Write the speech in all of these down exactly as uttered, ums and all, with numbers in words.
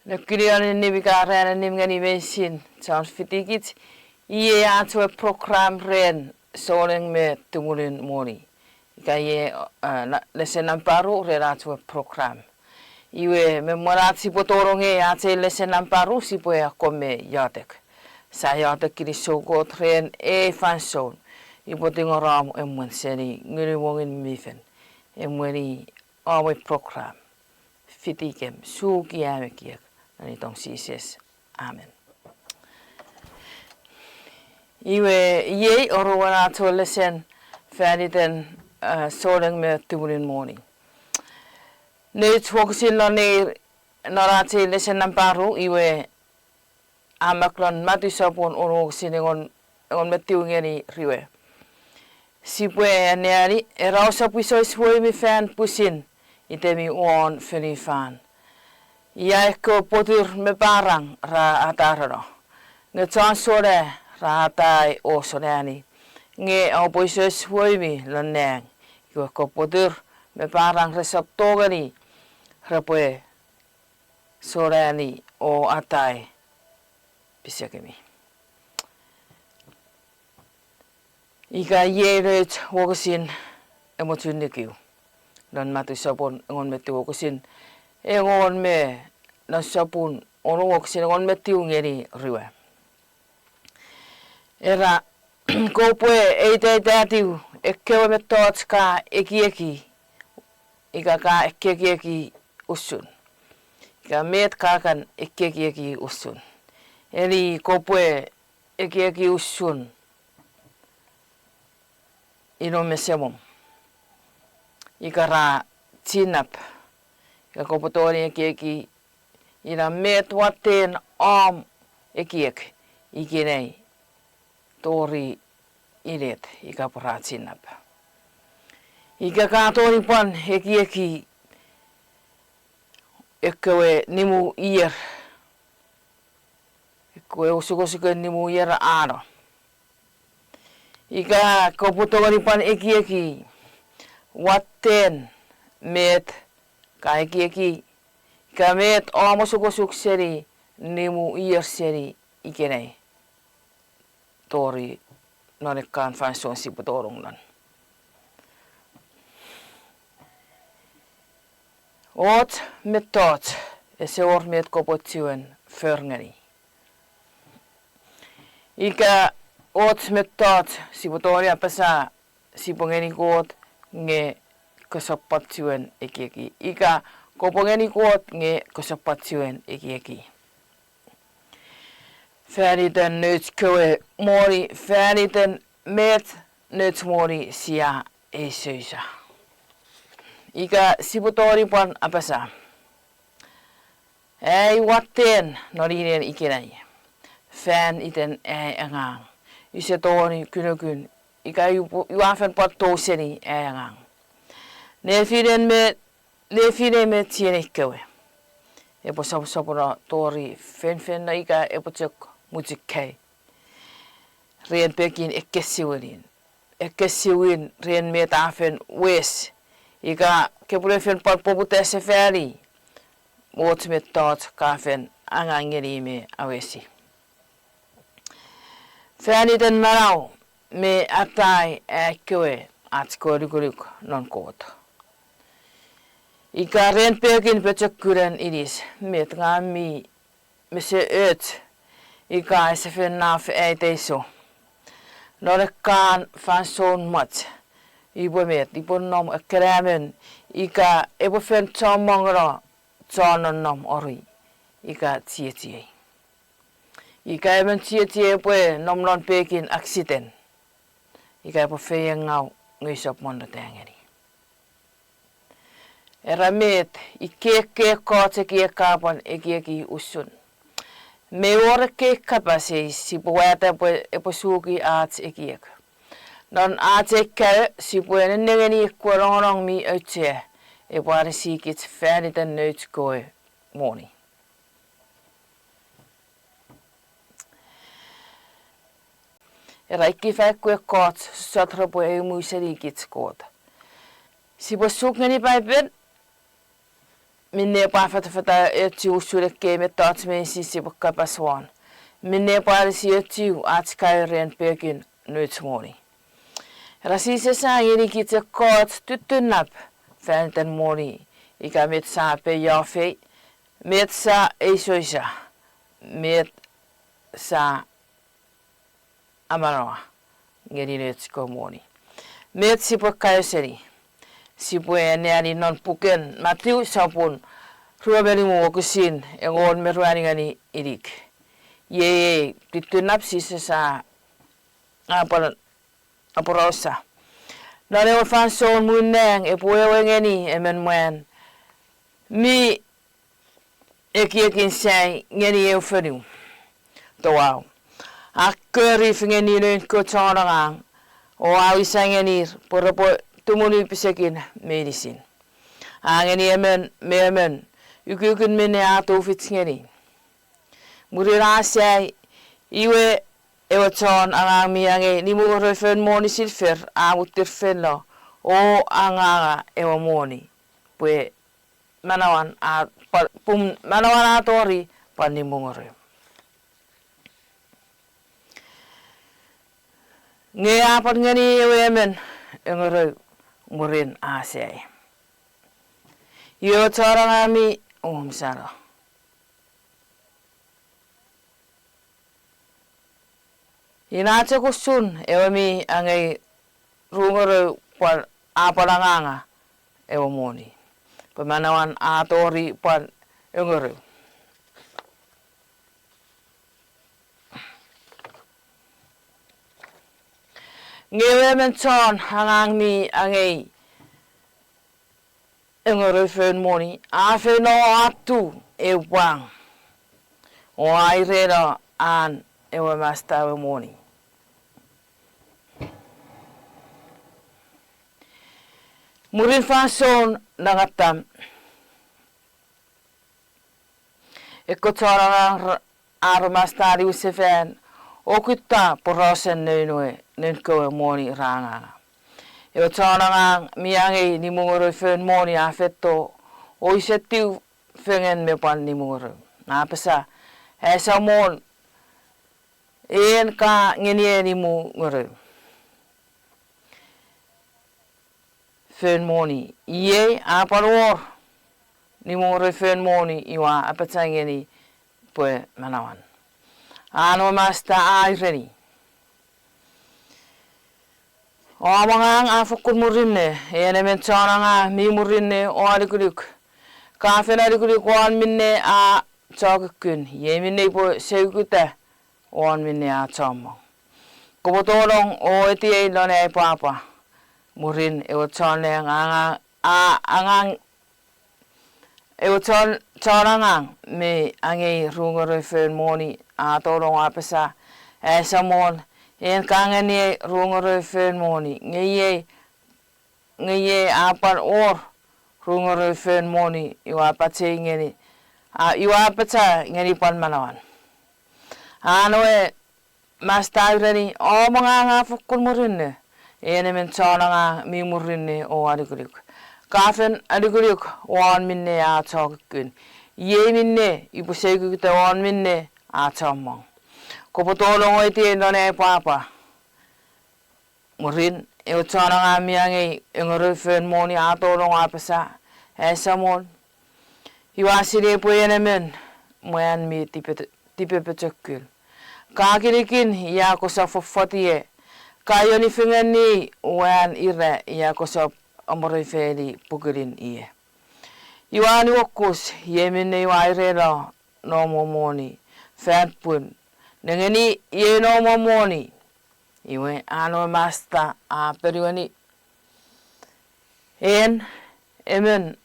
Nekunion annim ika ran annim ngeni meinisin chon fitikich. Iei ach we program ren souneng me tumunun moni. Ika iei, eh, na-, lesen nampa ru ren ach we program. Iwe me mwen ach sipwe tonong ngeni ach ei lesen nampa ru sipwe akkom me iotek. Sia iotek kinisou Kot ren ei fansoun. Upwe tingor om emwen seni Ngun mi Fel. Emweni om we program. Fitikem, suki am ekiek, non itom Jises. Amen. Iwe, iei oruan ach we lesen fan iten, eh, souneng me tumunun moni. Nouch wokisin non ei, non ach ei lesen nampa ru, iwe, a mak lon Matu sopun wonu wokisin engon, engon me tiu ngeni rue. Sipwe anneani, era ousap isois woumi fan pwisin itemi won fonufan. Ia ekkewe potur me parang ra atareno. Nge chon sona ra atai o sonani. Nge oupwe isois woumi lon nang. Iwe ekkewe potur me parang resap tongeni repwe sonani o atai pisekimi. Ika iei nouch wokisin engon me nikiu. Non Matu sopun engon me tiu wokisin engon me, non sopun wonu wokisin engon me tiu ngeni rue. Era, kopwe eiteitatiw ekkewe mettoch ka ekieki, ika ka ekiekieki usun. Ika met ka kan ekiekieki usun. Eni kopwe ekieki usun inom me semom. Ika ra chinnap. Ika kopwe tongeni ekieki ina met watten om ekiek ikenai tori inet ika pwe ra chinnap. Ika ka tongeni pwan ekieki ekkewe nimu ier, ekkewe osukosuken nimu ier a no. Ika kopwe tongeni pwan ekieki watten met ka ekieki, ika met om osukosuk seni nimu ier seni ikenai tori non ekkan fansoun sipwe tonong non. Och mettoch ese wor met kopwe chiwen for ngeni. Ika och mettoch sipwe tongeni apasa sipwe ngeni Kot nge kosap pwan chiwen ekieki. Ika kopwe ngeni Kot nge kosap pwan chiwen ekieki. Fan iten nouch kewe moni, fan iten met nouch moni sia eisousa. Ika sipwe tongeni pwan apasa, ai watten noninen ikenai, fan iten ai angang, use tongeni kunokun, ika ua fen pwan tou seni ai angang. Nefinen me, nefinei me chienei kewe epwe soposopono tori feinfeino ika epwe chok muchikei ren pekin ekkesiwinin, ekkesiwin ren met a fen wes, ika kopwe fen pwan poputa sefani och mettoch ka fen angang ngeni me awesi. Fan iten manau me atai ai kewe ach kewe lukuluk non Kot. Ika ren pekin pochokunen inis, met ngang mi mese och, ika ese fen naf ai teiso. Non ekkan fansoun mwach, ipwe met, ipwe nom ekkena emon, ika epwe fen chommongeno chon nonnom ori, ika chiechiei. Ika emon chiechiei epwe nom non pekin accident, ika epwe feiengau nge usap monnota ngeni. Era met, ikkei ekkoch ekiek ka pwan ekieki usun. Me wor ekkei kapas eis sipwe wata pwe epwe suki ach ekiek. Non ach ei kaeo sipwe nennengeni ekkewe nongonong mi auchea epwe anisikich fan iten nouch kewe moni. Era ikkefa ekkewe ekkoch sossot repwe eu mu senikich Kot. Sipwe suk ngeni Paipen, minne pwan fatafata ochu usun ekkei mettoch meinisin sipwe kapas won, minne pwan isi ochu ach kaeo ren pekin nouch moni. Era Jises a ngenikich ekkoch tuttunap fan iten moni, ika met sia peiofei, met sia eisoisa, met sia amanaua ngeni nouch kewe moni. Met sipwe kaeo seni? Sipwe anneani non puken Matiu sopun rue me nimu wokisin engon me ruanu ngeni inik. Iei ei tuttunap Jises a, a pwan aporausa. Non ewe fansoun muun nang epwe wewe ngeni emon mwan mi ekiekin sai ngeni eu fonu touau. A kori fengeni noun kewe chon angang o a wisa ngenir pwe repwe tumunu pisekin meinisin. A ngeni emon me emon ukukun minne a tufich ngeni. Mwirin a sai, iwe ewe chon angang mi angei nimungerou foun moni silfer a muttir feino o anganga ewe moni, pwe manauan a, pun manauan a tori pwan nimungerou. Nge a pwan ngeni ewe emon engerou mwirin a sai. Iwe ewe chon angang mi, o, mi sano. Ina chok usun ewe mi angei rungerou pwan a pwan anganga ewe moni, pwe manauan a tori pwan engerou. Nge ewe emon chon angang mi angei engerou foun moni a feino o a tu eu pwang o a ireno an ewe masta we moni. Mwirin fansoun nangatam, ekkoch chon angang r-, ar masta niwinsefan o kutta porausen noun we, noun kewe moni ra anganga. Ewe chon angang mi angei nimungerou foun moni a feito o isetiw fengen me pwan nimungerou. A apasa, Ai samon, en ka ngeniei nimungerou foun moni. Iei a pwan wor nimungerou foun moni, iwe a apacha ngeni pwe manauan. An ewe masta a ereni, Om angang a fokkun murinne, en emon chon angang mi murinne o alukuluk. Ka fen alukuluk won minne a chokukkun, iei minne upwe seikuta won minne a chommong. Kopwe tonong o etiei lon ai pwapwa. Mwirin ewe chon nang a, a angang, ewe chon, chon angang mi angei rungerou foun moni a tonong o apasa, Ai samon, en ka ngeniei rungerou foun moni, nge iei, nge iei a pwan wor rungerou foun moni, iwe a pachei ngeni, a, iwe a apacha ngeni pwan manauan. An ewe masta a ereni, Om angang a fokkun murinne, en emon chon angang mi murinne o alukuluk. Ka fen alukuluk won minne a chokukkun, iei minne upwe seikuta won minne a chommong. Kopwe tonong o etiei lon ai pwapwa. Mwirin ewe chon angang mi angei engerou foun moni a tonong o apasa, Ai samon, iwe a sinei pwe en emon mwan mi tipe-, tipepochokul. Ka kinikin ia kosap fofot ie, ka ioni fengeni uwan ira ia kosap amorei feni pukilin ie. Iwe a niuokus, iei minne iwe a ireno noum we moni fan pun, nengeni, iei noum we moni. Iwe an ewe masta a ponueni, En emon,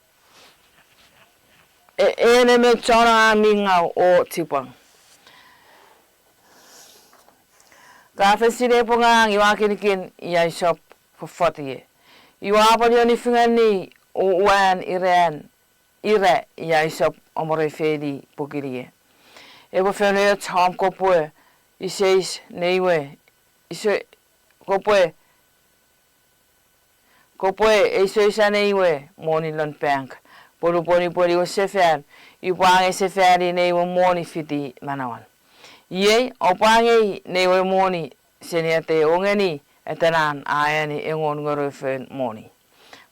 e-, en emon chon angang mi ngaw o chipwang. Ka fen sinei pwe ngang iwe a kinikin ia usap fofot ie, iwe a pwan ioni fengeni u-, uwan iran, ira ia usap amorei feni pukilin ie. Epwe fen och om kopwe iseis nei we, ise-, kopwe, kopwe eisoisa nei we moni lon bank, Pwe nupwen upwe niwin sefan, upwe angei sefani nei we moni fiti manauan. Iei oupwe angei nei we moni seni atei o ngeni etenan a ani engon ngerou foun moni.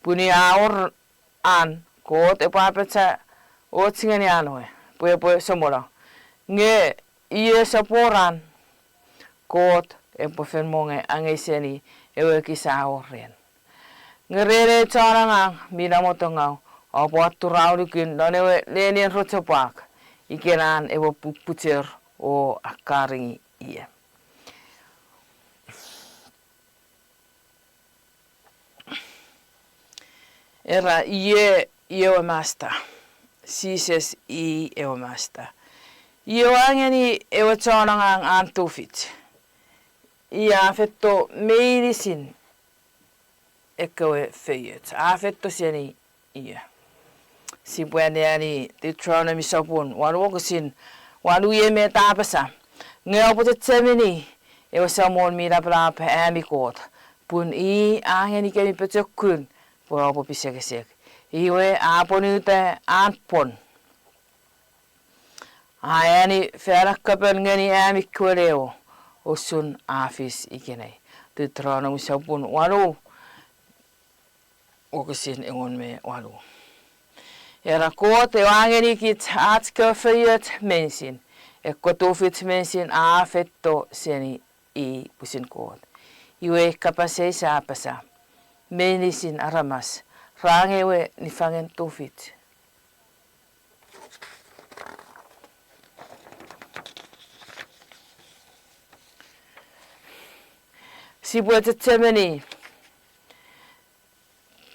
Pun i a wor an Kot epwe apacha och ngeni an we pwe epwe somono. Nge iei esap wor an, Kot epwe fen mongo angei seni ewe ekis a wor ren. Nge ren ei chon angang mi namotongau, oupwe atura unukun non ewe nenien rochopwak ikenan epwe pu- puchor o akkaringi ie. Era ie, ie ewe masta. Jises i ewe masta. Ie a ngeni ewe chon angang an tufich. I a feito meinisin ekkewe feioch. A feito seni ie. Sipwe anneani Deuteronomi sopun wanu wokisin wanu, iei met a apasa: Nge oupwe chechemeni ewe Samon mi napanap ami Kot, pun i a ngenikemi pochokun pwe oupwe pisekisek. Iwe a pwonueta an pwon. A ani fan akkapen ngeni ami kewe newo, usun a fis ikenai. Deuteronomi sopun wanu, wokisin engon me wanu. Era Kot ewe a ngenikich ach kewe feioch meinisin, ekkewe tufich meinisin a feito seni i pwisin Kot. Iwe kapas eis a apasa: Meinisin aramas ra angei ewe niffangen tufich. Sipwe chechemeni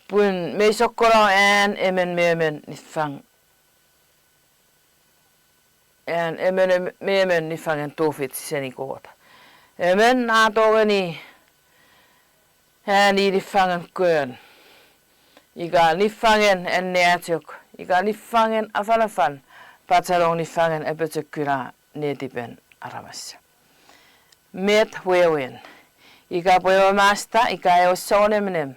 pun mei sokkono an emon me emon niffang, an emon me emon niffangen tufich seni Kot. Emon a tongeni ani niffangen kon, ika niffangen anneachok, ika niffangen afanafan, pachenong niffangen apochokuna netipen aramas. Met wewen, ika pwe ewe masta ika ewe sounemenem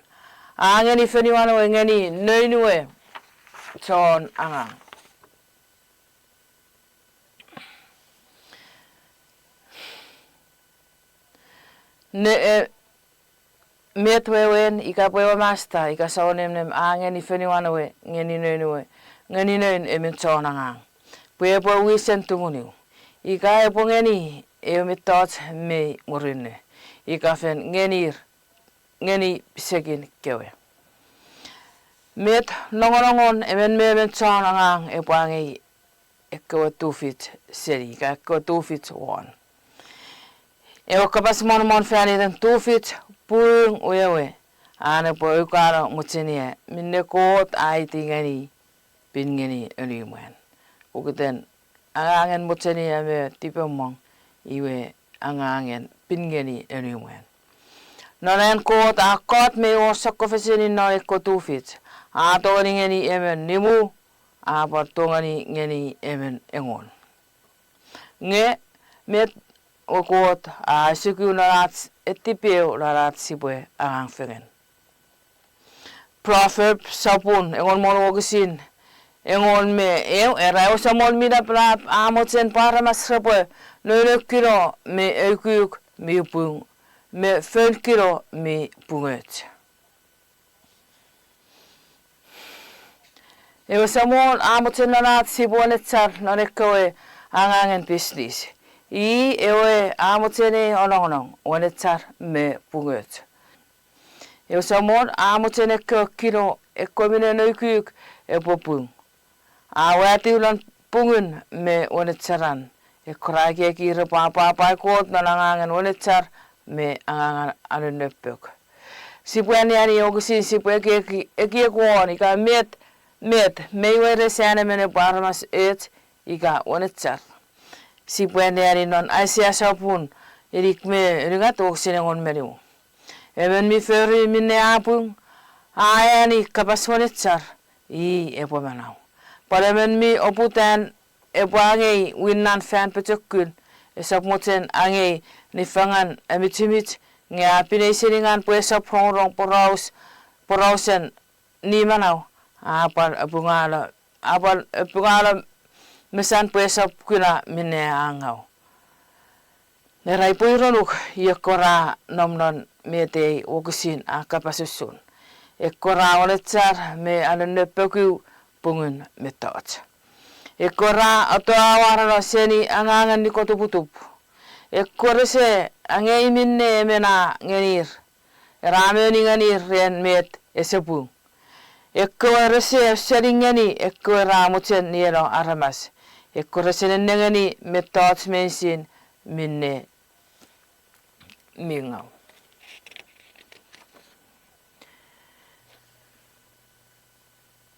a ngeni fonuan we ngeni noun we chon angang? Ne, e, met wewen, ika pwe ewe masta ika sounemenem a ngeni fonuan we ngeni noun we, ngeni noun emon chon angang, pwe epwe wisen tumunu, ika epwe ngeni ew mettoch mei murinno, ika fen ngenir, ngeni pisekin kewe? Met nongonongon emon me emon chon angang epwe angei ekkewe tufich seni, ika ekkewe tufich won? Ewe kapas monomon fan iten tufich, pung wewe an epwe aukano mochenia minne Kot a aiti ngeni pin ngeni anumwan. Pokiten angangen mochenia me tipemong, iwe angangen pin ngeni anumwan. Non an Kot a kot mei wor sokkofesenin non ekkewe tufich, a tongeni ngeni emon nimu, a pwan tongeni ngeni emon engon. Nge met we Kot a asuku non ach etipeu non ach sipwe angang fengen? Proverb sopun engon me wonu wokisin engon me eu, era ewe Samon mi napanap a mochen pwe aramas repwe nounou kino me eukuk mi pung me foun kino mi pungoch. Ewe Samon a mochen non ach sipwe wenechar non ekkewe angangen business. I ewe a mochen ei anongonong, wenechar me pungoch. Ewe Samon a mochen ekkewe kino, ekkewe minen eukuk epwe pung. A watiw non pungun me wenecharan ekkewe ra ekieki repwe apwapwai Kot non angangen wenechar me angangen anonnopok. Sipwe anneani wokisin, sipwe ekieki, ekieki won ika met, met mei weires an emon epwe aramas och ika wenechar. Sipwe anneani non Aisea sopun inik me unungat wokisin engon me nimu. Emon mi fori minne a pung, a eani kapas wenechar, i epwe manau. Pwan emon mi oput an epwe angei winnan fan pochokun, esap mochen angei niffangen amichimich, nge a pinei seningan pwe esap rongorong poraus, porausen nimanau, a pwal epungalo, a pwal epungalo mesan pwe esap kuna minne a ngau. Era ipwe ironuk, iekora nom non met ei wokisin a kapas usun. Ekkora wenechar me anennepokiu pungun mettoch. Ekkora atoauarano seni angangen nikotuputup. Ekkoch rese angei minne emon a ngenir, era moni ngenir ren met ese pung. Ekkewe rese ausening ngeni ekkewe ra mochen nieno aramas. Ekkewe rese nennengeni mettoch meinisin minne mi ngau.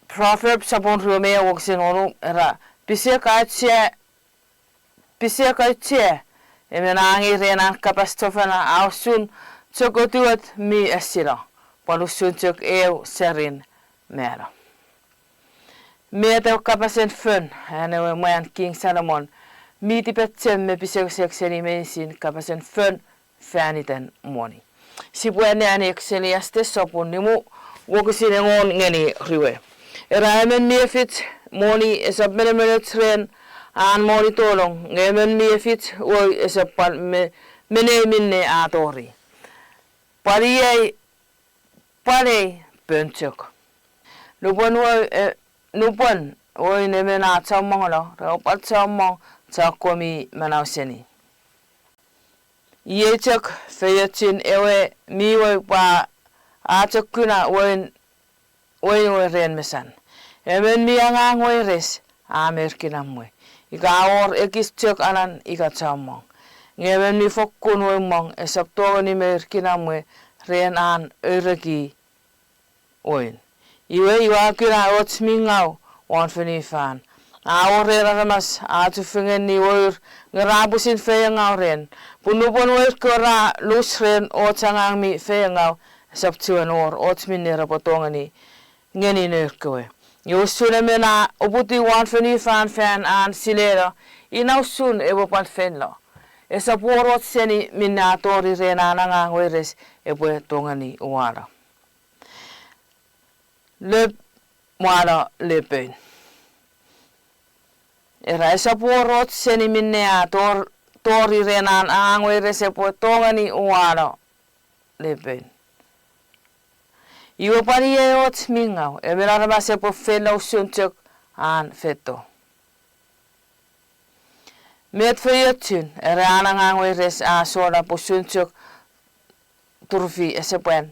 Proverbs sopun rue me ew wokisin wonu era, pisek auchea, pisek auchea emon a angei ren an kapas chofona a usun chok otuot mi esino, pwan usun chok eu serin mano. Met ewe kapasen fon an ewe mwan King Solomon mi tipachem me pisekisek seni meinisin kapasen fon fan iten moni. Sipwe aneani Ecclesiastes sopun nimu wokisin engon ngeni rue. Era emon mi efich moni esap menemenoch ren an moni tolong, nge emon mi efich wou esap pwal me-, menei minne a tori. Pwal iei, pwal ei pon chok. Nupwen wou, e, nupwen woun emon a chommongeno, re pwal chommong chokkewe mi manau seni. Iei chok feiochun ewe mi wou pwe a chok kuna woun, woun we ren mesan. Emon mi angang weires a mour kinamwe, ika a wor ekis chok anan ika chommong. Nge emon mi fokkun woumong esap tongeni mour kinamwe ren an oureki woun. Iwe, iwe a kuna och mi ngau won fonufan. A wor ren aramas a chufengeni wour nge ra pwisin feiengau ren. Pun nupwen wour kewe ra lus ren och angang mi feiengau, esap chuen wor och minne repwe tongeni ngeni nour kewe. Iwe usun emon a uputiw won fonufan fan an silelo, ina usun epwe pwal feilo. Esap wor och seni minne a tori ren an angang weires epwe tongeni uwalo. Lep mwano lepeun. Era esap wor och seni minne a tor-, tori ren an angang weires epwe tongeni uwalo lepeun. Iwe pwan iei och mi ngau, emon aramas epwe feilo usun chok an feito. Met feiochun, era an angang weires a sona pwe usun chok turufi esepwan.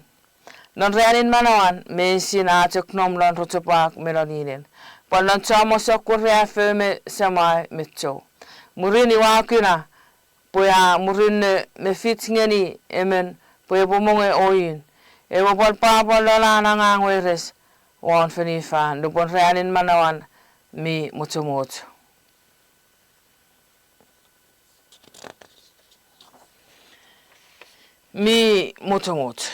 Non ranin manauan, meinisin a chok nom lon rochopwak me lon inen. Pwan lon chommong sokkun riaffou me semwen me chou. Mwirin iwe a kuna pwe a murinno me fich ngeni emon pwe epwe mongo oin. Epwe pwal pwapwa lon an angang weires won fonufan nupwen ranin manauan mi mochomoch. Mi mochomoch.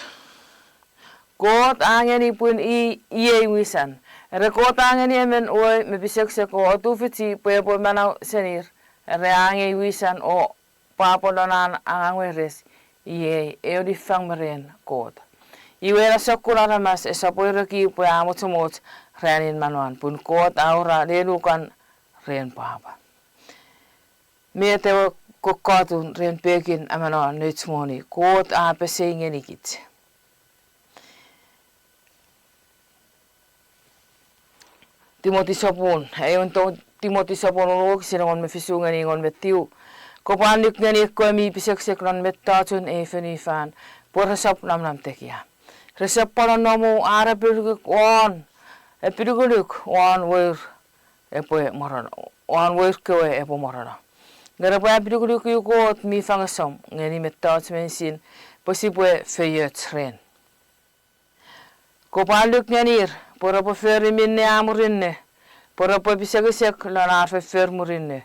Kot a ngeni pwun i, iei wisan. Ere Kot a ngeni emon wou me pisekisek o otufichi pwe epwe manau senir. Ere a angei wisan o pwapwa lon an angang weires, iei eu niffang me ren Kot. Iwe ena sokkun aramas esap oureki pwe a mochomoch ranin manauan, pun Kot a ura lenukan ren pwapwa. Met ewe kokkotun ren pekin amanaua nouch moni Kot a pesei ngenikich? Timoti sopun, aewin to-, Timoti sopun wonu wokisin engon me fisu ngeni engon me tiu. Kopwe annuk ngeni ekkewe mi pisekisek non mettochun ei fonufan, pwe resap namanam tekia. Resap pwal nonnomu ar epinukunuk won, epinukunuk won wour epwe morono, won wour kewe epwe morono. Nge repwe apinukunuku Kot mi fangasom ngeni mettoch meinisin pwe sipwe feioch ren. Kopwe annuk ngenir pwe repwe fori minne a murinno, pwe repwe pisekisek lon ar foffor murinno.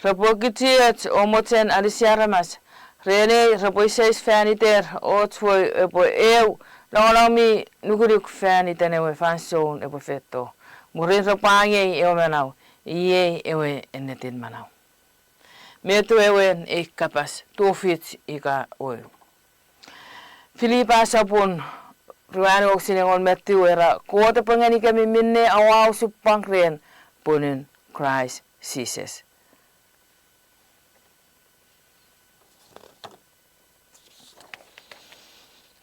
Repwe kichioch o mochen anisi aramas. Ren ei repwe iseis fan iter och wou epwe eu nongonong mi nukunuk fan iten ewe fansoun epwe feito. Mwirin repwe angei ewe manau, iei ewe ennetin manau. Met wewen ei kapas tufich ika wou? Filipai sopun ruanu wokisin engon me tiu era, Kot epwe ngenikemi minne oua osupwang ren pwunun Kraist Jises.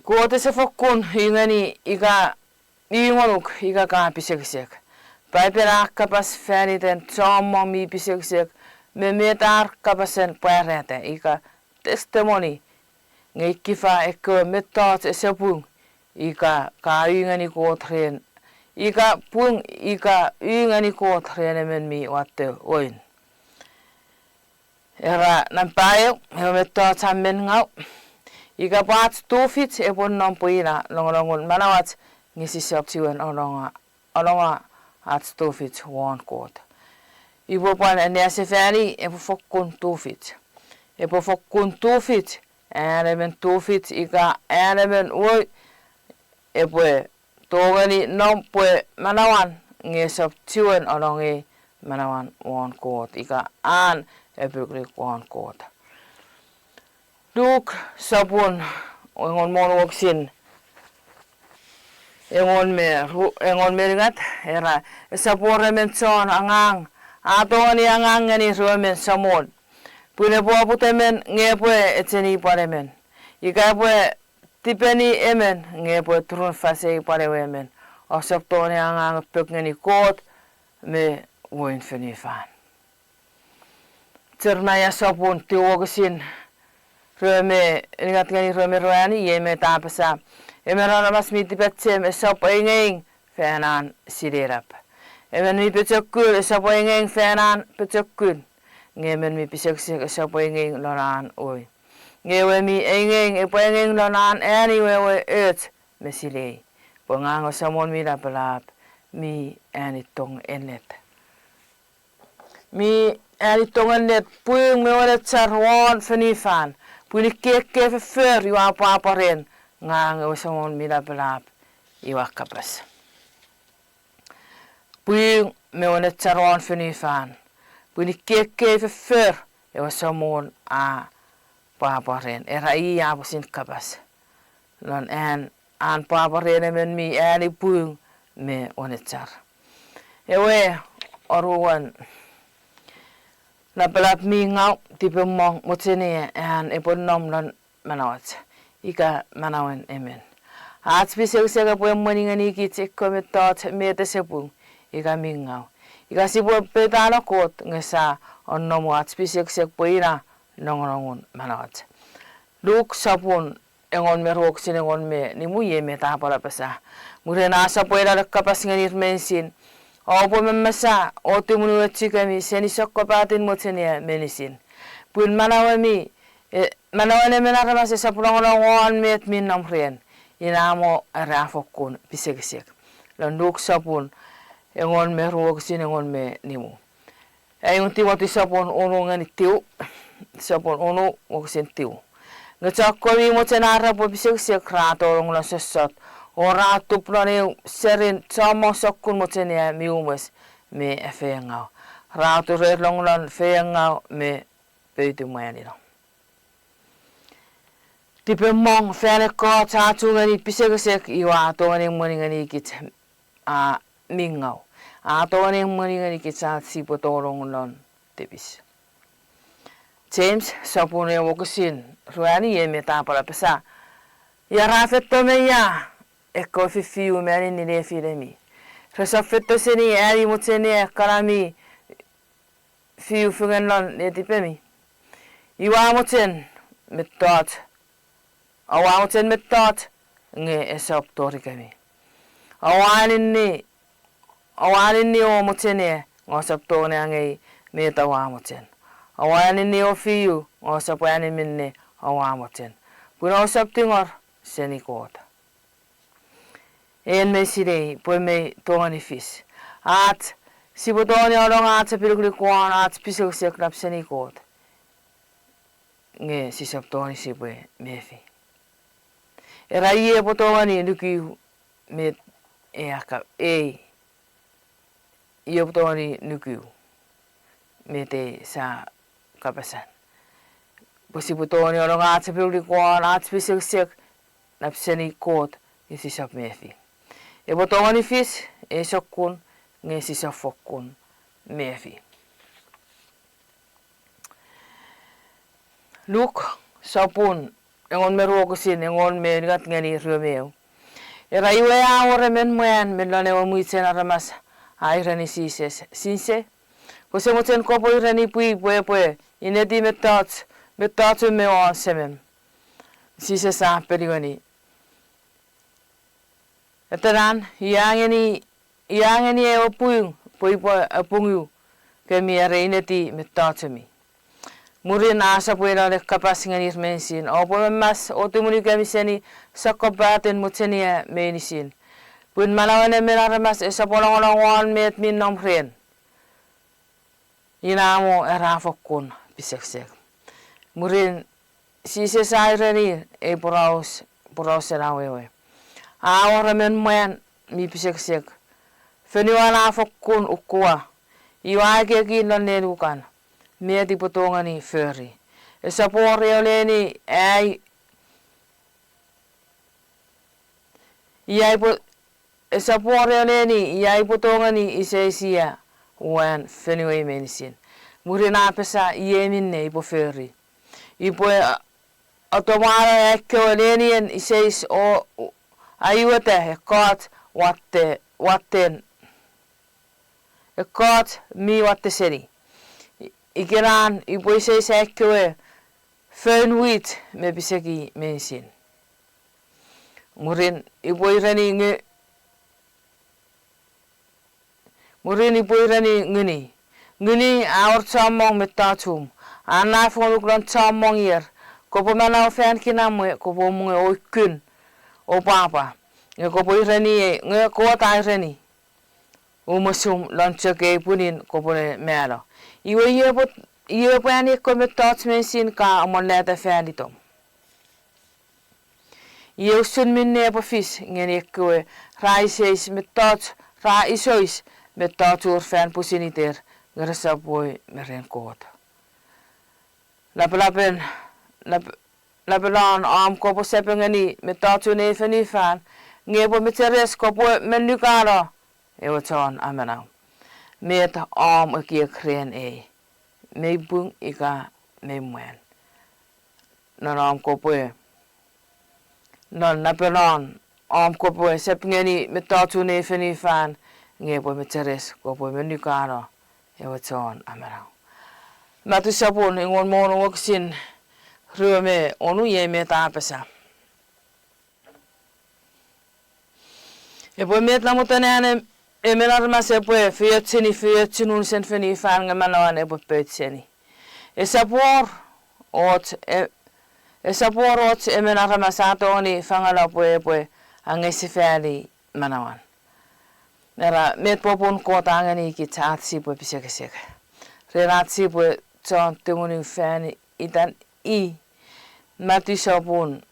Kot ese fokkun ungeni ika, ungonuk ika ka pisekisek. Paipen a kapas fan iten chommong mi pisekisek me met ar kapasen pwarata ika testimony, nge ifa ekkewe mettoch ese pung ika ka ungeni Kot ren, ika pung ika ungeni Kot ren emon mi watte woun. Era nampa eu, ewe mettoch a men ngaw, ika pwe ach tufich epwe nom pwe ina nongonongun manauach, nge sisap chiwen ononga, ononga ach tufich won Kot. Ipwe pwan anneasefani epwe fokkun tufich. Epwe fokkun tufich, an emon tufich ika an emon woi, epwe tongeni nom pwe manauan, nge esap chiwen onongei manauan won Kot ika an epinukunuk won Kot. Luk sopun engon me wonu wokisin engon me ru-, engon me unungat era, esap wor emon chon angang a tongeni angang ngeni ruemon samon, pun epwe oput emon nge epwe echeni pwan emon, ika epwe tipeni emon nge epwe turunufasei pwan ewe emon. Ousap tongeni angang epok ngeni Kot me won fonufan. Jeremaia sopun tiu wokisin rue me unungat ngeni rue me ruanu, iei met a apasa, emon aramas mi tipachem esap eingeing fan an sinenap. Emon mi pochokun esap eingeing fan an pochokun, nge emon mi pisekisek esap eingeing lon an woi. Nge ewe mi eingeing epwe eingeing lon an ani wewe och me silei, pwe ngang ewe Samon mi lapalap mi ani tong ennet. Mi ani tong ennet pwung me wenechar won fonufan, pwun ikkei foffor ua pwapwa ren, ngang ewe Samon mi lapalap ua kapas. Pwung me wenechar won fonufan, pwun ikkei foffor ewe Samon a pwapwa ren, era i a pwisin kapas lon an, an pwapwa ren emon mi ani pwung me wenechar. Ewe oruan lapalap mi ngaw, tipemong mochenia an epwe nom lon manauach ika manauen emon. Ach pisekisek epwe emweni ngenikich ekkewe mettoch met ese pung ika mi ngaw. Ika sipwe petano Kot nge sia onnomu ach pisekisek pwe ina nongonongun manauach. Luk sopun engon me ru wokisin engon me nimu, iei met a pwal apasa, mwirin a sopweno ne kapas ngenir meinisin, oupwe mamasa o tumunuochukemi seni sokkopaten mochenia meinisin, pun manauemi, e, manauen emon aramas esap nongonong won met mi nom ren, ina mo ra fokkun pisekisek. Lon Luk sopun engon me ru wokisin engon me nimu. Aewin Timoti sopun unu ngeni tiu, sopun unu wokisin tiu. Nge chokewe mi mochen ar repwe pisekisek ra tolong lon sossot, o ra tup lon eu serin chommong sokkun mochenia mi umwes me efeiengaw. Ra turer long lon feiengaw me poutu mwanino. Tipemong fan ekkoch a chu ngeni pisekisek, iwe a tongeni emweni ngenikich, a, mi ngaw. A tongeni emweni ngenikich ach sipwe tolong lon tipis. James sopun ew wokisin ruanu, iei met a pwal apasa, ia ra feito me ia ekkewe fifiu me aninni nefinemi? Resap feito seni ami mochenia kana mi fiu fengen lon netipemi? Iwe a mochen mettoch, oua mochen mettoch nge esap torikemi. Oua aninni, oua aninni o mochenia nge ousap tongeni angei met oua mochen. Oua aninni o fiu nge ousap ani minne oua mochen, pun ousap tingor seni Kot. En mei sinei pwe mei tongeni fis ach sipwe tongeni anonga ach epinukunuk won ach pisekisek nap seni Kot, nge sisap tongeni sipwe mefi. Era iei epwe tongeni nuku met e aka ei, iei epwe tongeni nuku met ei sia kapasan, pwe sipwe tongeni anonga ach epinukunuk won ach pisekisek nap seni Kot nge sisap mefi. Epwe tongeni fis ei sokkun nge sisap fokkun mefi. Luk sopun engon me ruu wokisin engon me unungat ngeni rue me eu. Era iwe a wor emon mwan me lon ewe mwichen aramas a ereni Jises, Sense, kose mochen kopwe ereni pwii pwe epwe ineti mettoch, mettochun me won semem. Jises a ponueni, Etenan, ia ngeni, ia ngeni ewe pung pwe upwe apungu kemi are ineti mettochemi. Mwirin a sopweno ne kapas ngenir meinisin, Oupwe mamas o tumunu kemi seni sokkopaten mochenia meinisin, pun manauen emon aramas esap nongonong won met mi nom ren. Ina mo era fokkun pisekisek. Mwirin Jises a ereni ei poraus, porausen awewe. A wor emon mwan mi pisekisek. Fonuan a fokkun ukua. Iwe a ekieki non nenukan, met upwe tongeni fori? Esap wor eu neni ai, ia upwe, esap wor eu neni ia upwe tongeni iseis ia uwan fonuei meinisin. Mwirin a apasa, Iei minne upwe fori. Upwe atomano ai kewe nenien iseis o aueta ekkoch watte, watten, ekkoch mi watte seni. Ikenan upwe iseis ai kewe foun wich me piseki meinisin. Mwirin upwe ereni nge, mwirin upwe ereni nguni, Nguni, a wor chommong mettochum. A naf ngonuk lon chommong ier. Kopwe manau fan kinamwe, kopwe mongo o ukun o pwapwa. Nge kopwe ereniei nge Kot a ereni, Umwesum lon chok ei pwinin kopwe ne mano. Iwe iei epwe, iei epwe ani ekkewe mettoch meinisin ka ammonata fan itom. Iei usun minne epwe fis ngeni ekkewe ra iseis mettoch, ra isois mettoch ur fan pwisin iter, nge resap woi me ren Kot. Lapalapen, lap-, lapalon om kopwe sepengeni mettochun ei fonufan, nge epwe mecheres kopwe monukano ewe Chon Amanau. Met om ekiek ren ei, mei pung ika mei mwan? Non om kopwe, non lapalon om kopwe sepengeni mettochun ei fonufan, nge epwe mecheres kopwe monukano ewe Chon Amanau. Matu sopun engon me wonu wokisin rue me wonu, iei met a apasa. Epwe met namotan an em-, emon aramas epwe feiochuni feiochun unusen fonufan nge manauan epwe pout seni? Esap wor och, e-, esap wor och emon aramas a tongeni fangeno pwe epwe angei sefani manauan. Era met popun Kot a ngenikich ach sipwe pisekisek ren ach sipwe chon tumunu fan itan i? Matu sopun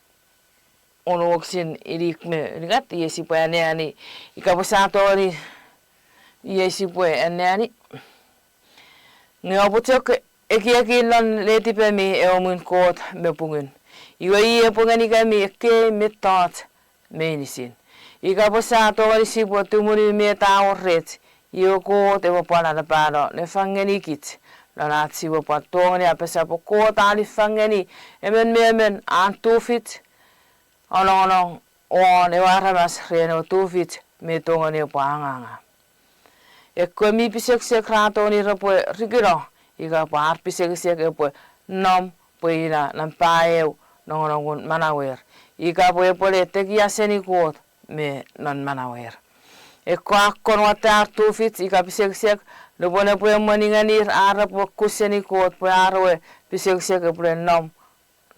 wonu wokisin inik me unungat, iei sipwe anneani, ika pwe sa tongeni, iei sipwe anneani. Nge oupwe chok ekieki non letipemi ewe muun Kot me pungun. Iwe i epwe ngenikemi ekkei mettoch meinisin. Ika pwe sa tongeni sipwe tumunu met a wor rech, iwe Kot epwe pwan anapano ne fang ngenikich, non ach sipwe pwan tongeni apasa pwe Kot a niffang ngeni emon me emon an tufich, anongonong won ewe aramas ren ewe tufich me tongeni epwe anganga. Ekkewe mi pisekisek ra tongeni repwe rikino, ika pwe ar pisekisek epwe nom pwe ina nampa eu nongonongun manauer, ika pwe epwe le tekia seni Kot me non manauer. Ekkewe a kon watte ar tufich ika pisekisek, nupwen epwe emweni ngenir ar repwe ku seni Kot pwe ar ewe pisekisek epwe le nom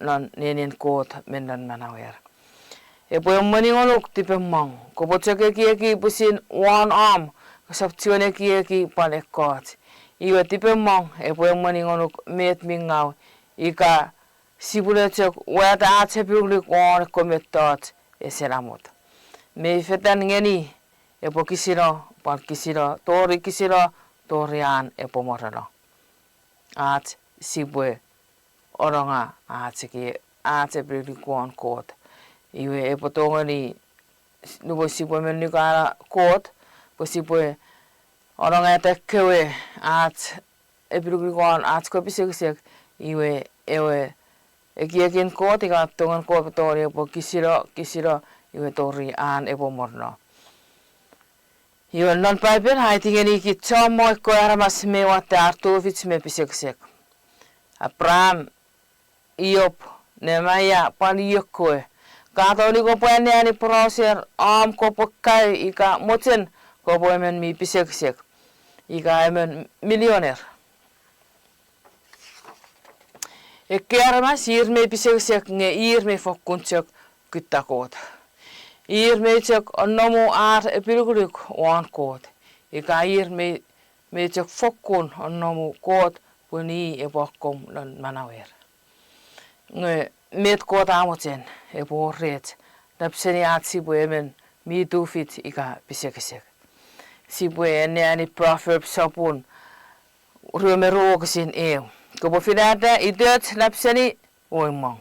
non nenien Kot me non manauer. Epwe emweni ngonuk tipemong, kopwe chok ekieki pwisin won om, kosap chiwen ekieki pwan ekkoch. Iwe tipemong epwe emweni ngonuk met mi ngau, ika sipwene chok wata ach epinukunuk won ekkewe mettoch ese namot. Me fetan ngeni epwe kisino, pwan kisino, tori kisino, tori an epwe morono. Ach sipwe ononga ach eki, ach epinukunuk won Kot. Iwe epwe tongeni nupwen sipwe monukano Kot, pwe sipwe anongata kewe ach epinukunuk won ach kewe pisekisek, iwe ewe ekiekin Kot ika tongen Kot tongeni epwe kisino, kisino, iwe tori an epwe morono. Iwe non Paipen a aiti ngenikich chommong ekkewe aramas mi watte ar tufich me pisekisek. Abraham, Iob, Nehemaia, pwan io kewe. Ka tongeni kopwe anneani porauser om kopwe kaeo ika mochen kopwe emon mi pisekisek ika emon millionaire. Ekkei aramas ir mi pisekisek nge ir mi fokkun chok kutta Kot. Ir mi chok anomu ar epinukunuk won Kot. Ika ir mi, mi chok fokkun anomu Kot pwe i epwe akkom non manauer. Nge met Kot a mochen epwe wor rech nap seni ach sipwe emon mi tufich ika pisekisek. Sipwe anneani Proverbs sopun rue me ru wokisin eu. Kopwe finata itoch nap seni woimong,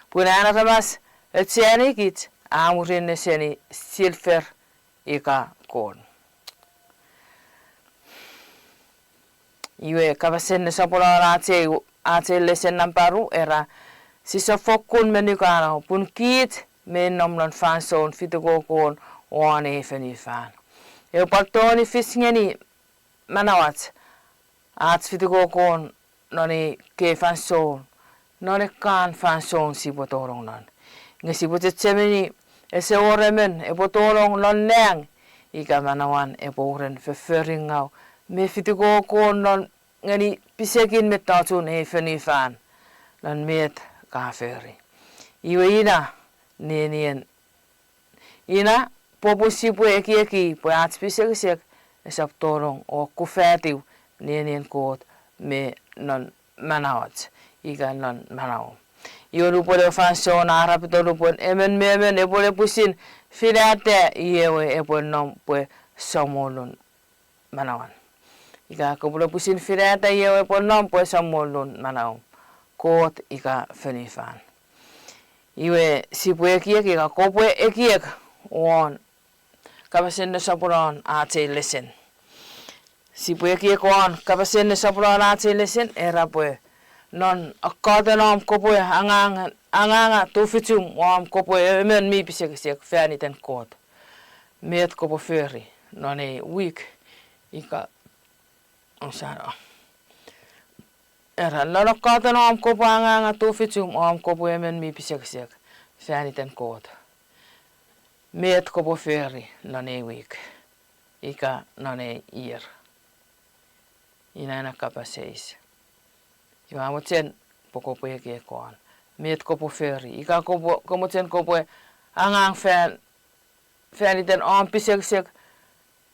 pun an aramas echenikich a murinno seni silfer ika kon. Iwe kapasen nesoponon ach ei, ach ei lesen nampa ru era, sisap fokkun monukano pun kich mi nom non fansoun fitikokon won ei fonufan. Ewe pwal tongeni fis ngeni manauach ach fitikokon non ei kei fansoun, non ekkan fansoun sipwe tonong non. Nge sipwe chechemeni ese wor emon epwe tonong non nang ika manauan epwe uren fofforingau me fitikokon non ngeni pisekin mettochun ei fonufan non met ka fori. Iwe ina nenien ina popun sipwe ekieki pwe ach pisekisek esap tonong o kufatiw nenien Kot me non manauach ika non manau. Iwe nupwen ewe fansoun a arapeto nupwen emon me emon epwe ne pwisin finata iewe epwe nom pwe somonun manauan. Ika kopwe ne pwisin finata iewe epwe nom pwe somonun manau, Kot ika fonufan. Iwe sipwe ekiek ika kopwe ekiek won kapasen nesoponon ach ei lesen. Sipwe ekiek won kapasen nesoponon ach ei lesen era pwe non akkoten om kopwe anganga, anganga tufichum om kopwe emon mi pisekisek fan iten Kot, met kopwe fori non ei wik ika, usano. Era non akkoten om kopwe anganga tufichum om kopwe emon mi pisekisek fan iten Kot, met kopwe fori non ei wik ika non ei ier? Ina ena kapas eis. Iwe a mochen pwe kopwe ekiek won met kopwe fori ika kopwe, kopwe mochen kopwe angang fan, fan iten om pisekisek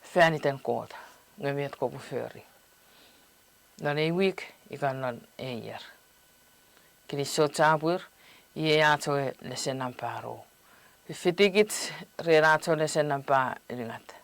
fan iten Kot, nge met kopwe fori non ei wik ika non ei ier? Kinisou chapur, iei ach ewe lesen nampa ru. Fitikich ren ach ewe lesen nampa unungat.